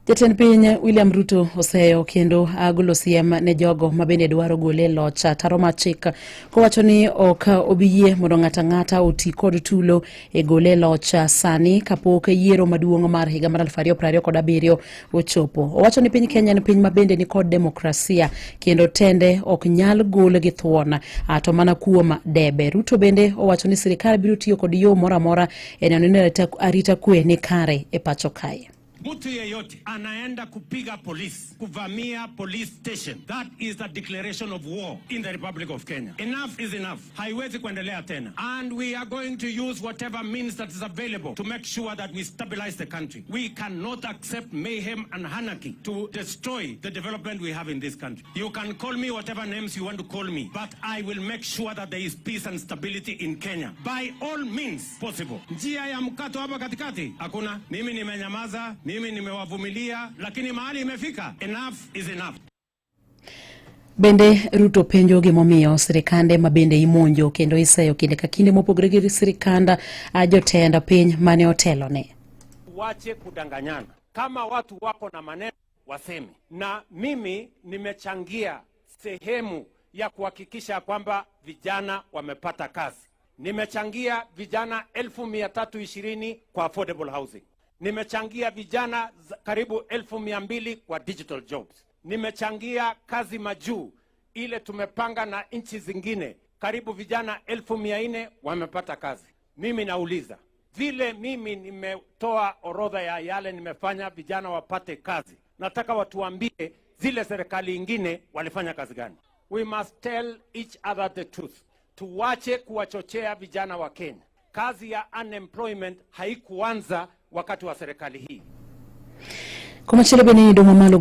Jatend piny William Ruto oseyo kendo golo siem ne jogo ma bende dwaro gole e loch ataro mar chik, kowacho ni ok obi yie mondo ng'ato ang'ata oti kod tulo e gole e loch sani kapok yiero maduong' mar higa mar 2027 ochopo. Owacho ni piny Kenya en piny ma bende ni kod demokrasia kendo tende ok nyal gol gi thuon to mana kuom debe. Ruto bende owacho ni sirikal biro tiyo kod yo moro amora e neno ni arita kwe ni kare e pacho kae. Mtu yeyote anaenda kupiga polisi, kuvamia police station, that is a declaration of war in the Republic of Kenya. Enough is enough. Haiwezi kuendelea tena. And we are going to use whatever means that is available to make sure that we stabilize the country. We cannot accept mayhem and anarchy to destroy the development we have in this country. You can call me whatever names you want to call me, but I will make sure that there is peace and stability in Kenya by all means possible. Njia ya mkato hapa katikati hakuna. Mimi nimenyamaza, mimi nimewavumilia, lakini mahali imefika, enough is enough. Bende Ruto penjo gimomiyo sirikande ma bende imonjo kendo iseyo kinde ka kinde mopogore gi sirikand jotend piny mane otelone. Wache kudanganyana. Kama watu wako na maneno waseme, na mimi nimechangia sehemu ya kuhakikisha kwamba vijana wamepata kazi. Nimechangia vijana 320,000 kwa affordable housing. Nimechangia vijana karibu 200,000 kwa digital jobs. Nimechangia kazi majuu ile tumepanga na nchi zingine, karibu vijana 400,000 wamepata kazi. Mimi nauliza, vile mimi nimetoa orodha ya yale nimefanya vijana wapate kazi, nataka watuambie zile serikali ingine walifanya kazi gani? We must tell each other the truth. Tuwache kuwachochea vijana wa Kenya. Kazi ya unemployment haikuanza wakati wa serikali hii. Komachielo bende ni doho mamalo.